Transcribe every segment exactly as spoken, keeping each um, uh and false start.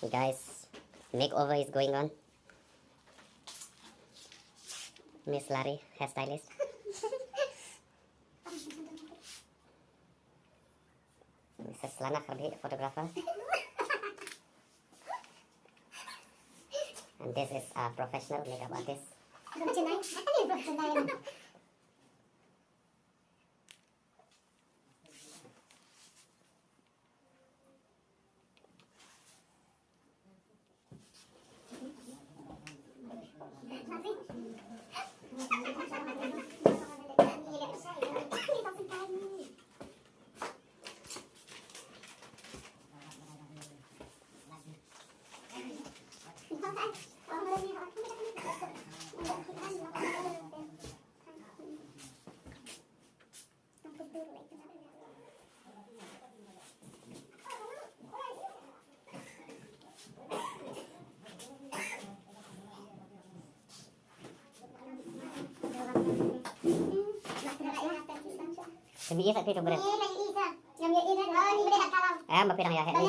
Guys, makeover is going on. Miss Lari, hairstylist. Missus Lana Kharbi, photographer. And this is a professional makeup artist. Kami isa tu tu bre. Ah, mapi dang ya he ni.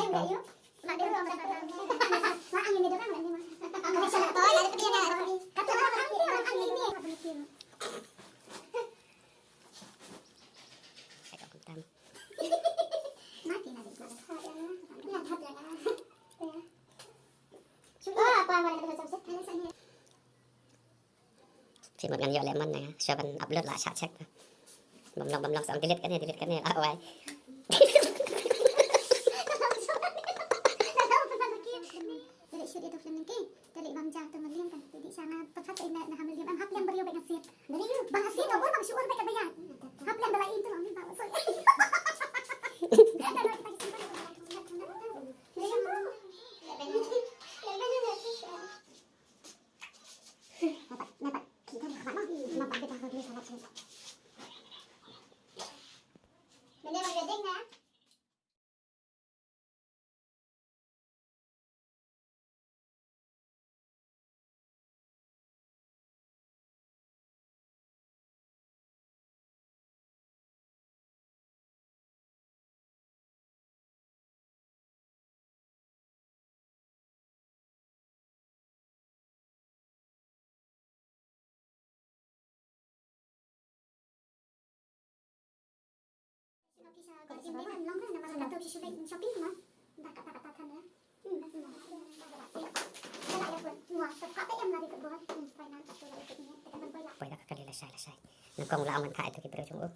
Shu mut ngan ïoh leh man na nga, shu ban upload la shah check. Bam long, bam long, sa delete kane, delete kane, la wai. Te leh shoot ïa tu film nangkei, te leh bam ja tu maliang kan, te dei sha nga pyrkhat ïa na, na ha maliang, em hap liang briew bad nga sien. Ba nga sien nga bun bam shu ur bad ka baiat. Hap liang da la im tu long ni ba. Poi da ka kali lashai lashai. Nyngkong la ong ban kha ïa tu ki briew jong u.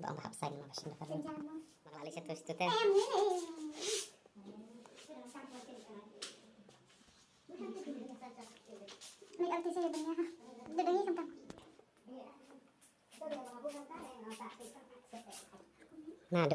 Ba ong ba hap sign ma ba shin da ka. Ma la leit sha tu sha tu te. Nado